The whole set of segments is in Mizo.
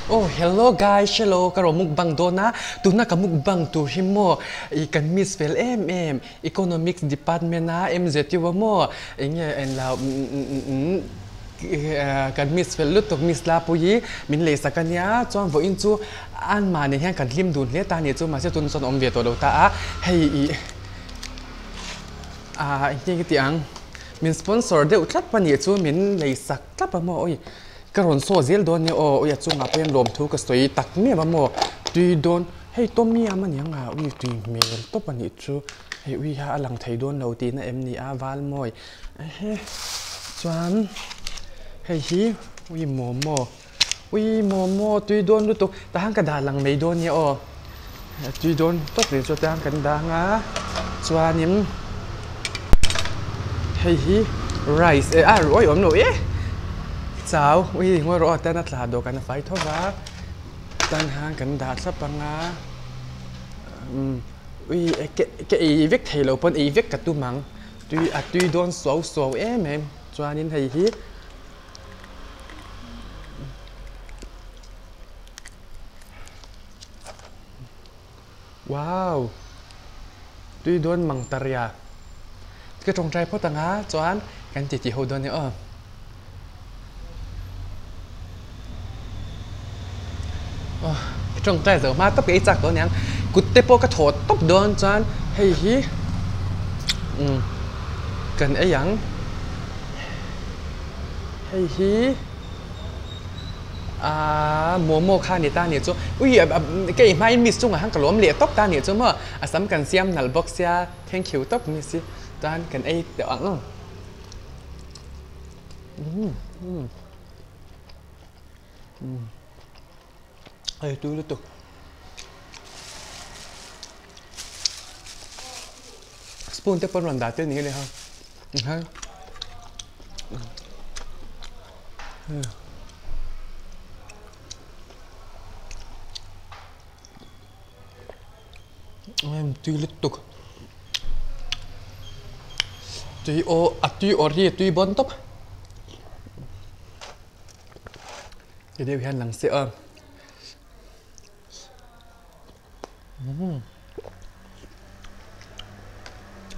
Oh hello guys hello ka rawn mukbang dawn a tuna ka mukbang tur hi maw ih kan miss fel em em economics department a MZU a maw eng nge en lo kan miss fel lutuk miss Lapuii min lei sak a nia chuan vawiin chu anmahni hian kan hlim dun hle ta a nih chu mahse tun chuan awm ve tawh lo ta a hei ih ah eng nge ka tih ang min sponsor deuh tlat a nih chu min lei sak tlat a maw awi. Ka rawn saw zel dawn nia aw, ui a chungah pawh hian lawmthu ka sawi tak miau a maw, tui dawn, hei Tommy a mani ang a, ui tui hmel tawp a nih chu, hei ui kha a lang thei dawn lo tihna em ni a Valmawi ehe chuan hei hi ui momo, ui momo tui dawn lutuk tahan ka dah lang mai dawn nia aw, tui dawn tawp nih chu tiang kan dang a chuanin hei hi rice eh a ruai awm lo e chau ui ngawi rawh aw tan a tla dawhkan a fai tho va tan han kan dah thlap ang a umm ui ka ei vek thei lo pawn ei vek ka tum ang tui a tui dawn suau suau em em chuanin hei hi. Wow! Tui dawn mang ta ria. Ka tawngtai phawt ang a, chuan kan titi ho dawn nia aw. Aw, ka tawngtai zo hma tawp ka ei chak tawh aniang. Kut te pawh ka thaw tawp dawn chuan hei hi umm kan ei ang. Hei hi. Aaa momo kha ni ta nih chu ui ka i hmain miss chungah khan ka lawm leh tawp ta nih chu maw a sam kan siam nalh bawk sia thank you tawp miss hi chuan kan ei tawh ang umm ei tui lutuk spoon te pawn rawn dah tel ni nge ha. Tui lutuk tui aw a tui awrh hi a tui bawn tawp ti deuh hian lang se a.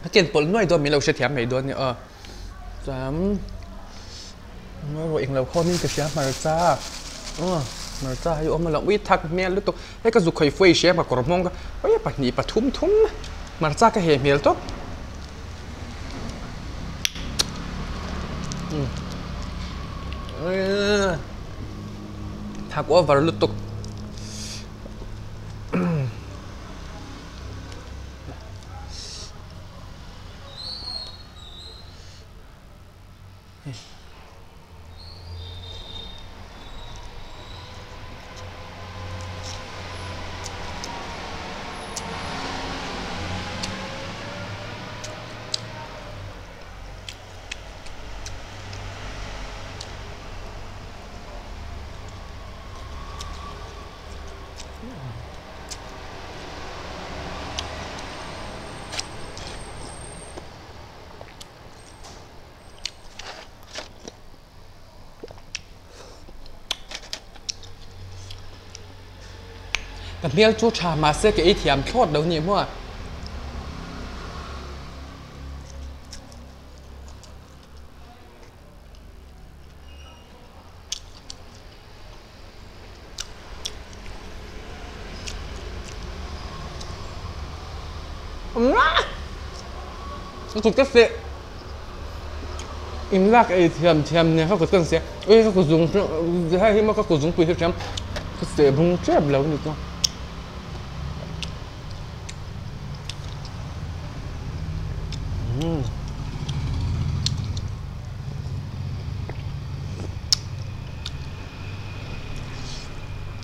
A ken pawlh nuai dawn min lo hrethiam mai dawn nia aw chuan rawh englo khawmin ka hria hmarcha aw hmarcha hi a awm alawm ui thak hmel lutuk hei ka zuk khawi fuai hria ka kawr hmawng ka ui pahnih pathum thum hmarcha ka heh hmel tawp thak over lutuk. Ka hmel chu tha mahse ka ei thiam thlawt lo ni maw. Kut ka seh in lak ei thiam thiam nen kha kut ka seh ui ka kut zung hei hi maw ka kut zungpui hi thiam ka seh bung tep lo a ni chuan.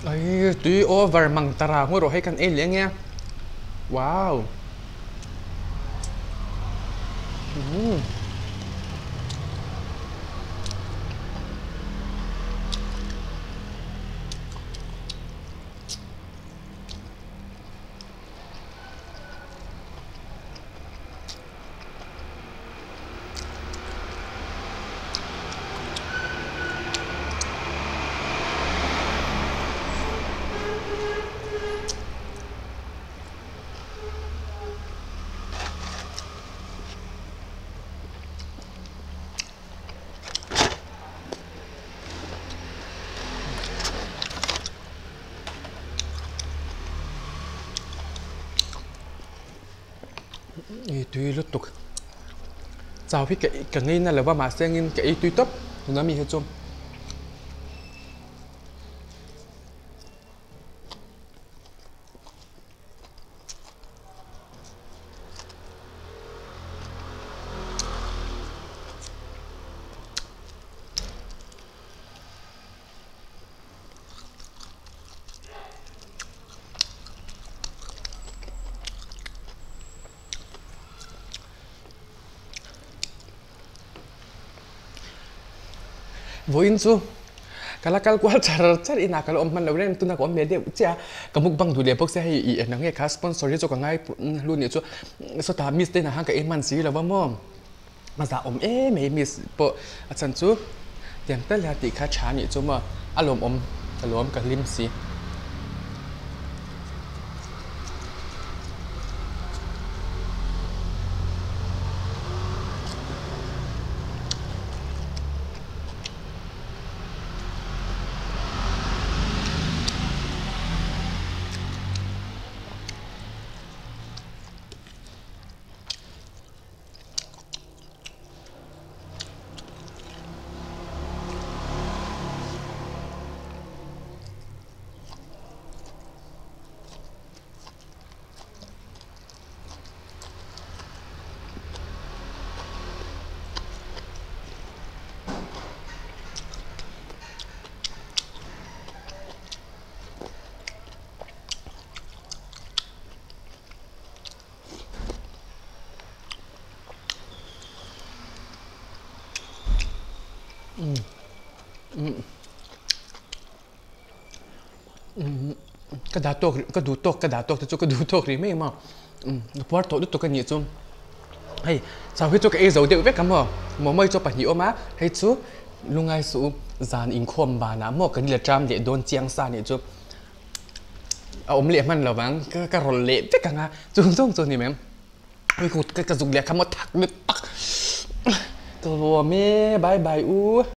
Ai tui over mang tara ngawi rawh hei kan ei leh ang e wow umm. I tui lutuk. Chau hi ka ngei na lo va mahse angin ka ei tui tawp tuna mi hi chu. Vawiin chu ka la kal kual char char inah ka la awm hman lo reng tuna ka awm ve deuh chiah a ka mukbang duh leh bawk sia hei ih eng nge kha sponsor hi chu ka ngai hlu nih chu sawtah miss te inah khan ka ei hman si lo va maw. A zah awm em mai miss pawh a chhan chu tiang tal hian tih kha tha nih chu maw a lawmawm ka lawm ka hlim si. Ka dah tawk ka duh tawk ka dah tawk te chu ka duh tawk rih mai maw ka puar tawh lutuk a nih chu hei chau hi chu ka ei zo deuh vek a maw momo hi chu pahnih awm a hei chu lungai suh u zan inkhawm banah maw kan la ṭam leh dawn chiang sa nih chu. A awm leh hman lo vang ka ka rawlh leh vek ang a chung zawng chu a ni mai ang ka ka zuk leh kha maw thak lutuk ka lawm e bye bye u.